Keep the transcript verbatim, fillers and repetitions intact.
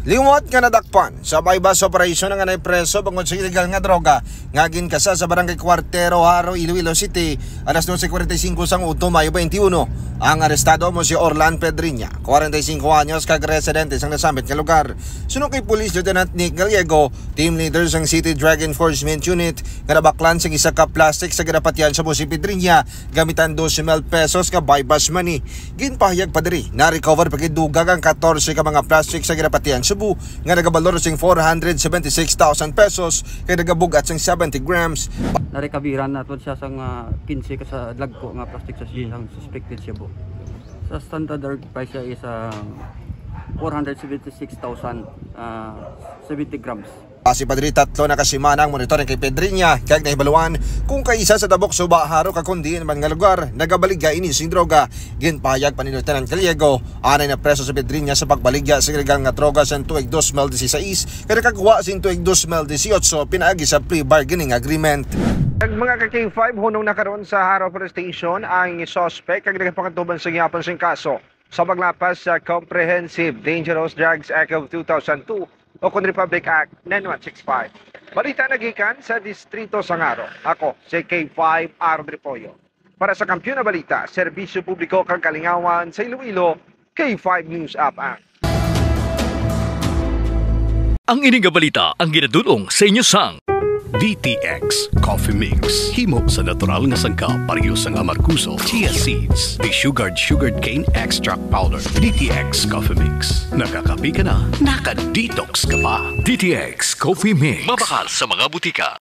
Liwat nga nadakpan sa buy-bust operation ang anay preso bangod sa illegal nga droga nga ginkasa sa Barangay Cuartero, Jaro, Iloilo City, alas doce cuarenta y cinco sang udto, Mayo twenty-uno. Ang arestado amo si Orlan Pedriña, forty-five anyos, kag residente sang nasambit nga lugar. Suno kay Police Lieutenant Nick Gallego, team leader sang City Drug Enforcement Unit, nga nabaklan sang isa ka plastic sa ginapatihan sa shabu si Pedriña, gamitan doce mil pesos nga buy-bust money. Ginpahayag pa diri, na-recover pa gid dugang ang katorse ka mga plastic sa ginapatihan shabu nga nagabalor sing four hundred seventy-six thousand pesos kag nagabug-at sing seventy grams. Narekabiran nato siya sang, ah, quince ka sa dagko nga plastic sa, mm, sang suspected shabu. Sa standard price siya is, ah, four hundred seventy-six thousand, ah, seventy grams. Base pa diri, tatlo na ka semana ang monitoring kay Pedriña, kag nahibaluan kung kaisa sa Tabok, Suba, Jaro, kag kon diin man nga lugar nagabaligya ini sing droga. Ginpahayag pa ni Lieutenant Gallego, anay na preso si Pedriña sa pagbaligya sa illegal nga droga sa tuig dos mil dieciséis, kag nakakuha sa tuig dos mil dieciocho pinaagi sa plea bargaining agreement. Kag mga ka K five, hunong na karon sa Jaro Police Station ang suspect kag nagapakatubang sa gihapon sing kaso sa paglapas sa Comprehensive Dangerous Drugs Act of two thousand two o kon Republic Act nine one six five. Balita nagikan sa Distrito sang Jaro. Ako si K five Aaron Repoyo. Para sa Kampiyon nga Balita, Serbisyo Publiko kag Kalingawan sa Iloilo, K five News App ang Ang ini nga balita ang ginadul-ong sa inyo sang D T X Coffee Mix. Himo sa natural nga sangkap, pareho sang amargoso, chia seeds, desugared sugarcane extract powder. D T X Coffee Mix. Nakakape ka na, naka-detox ka pa. D T X Coffee Mix. Mabakal sa mga butika.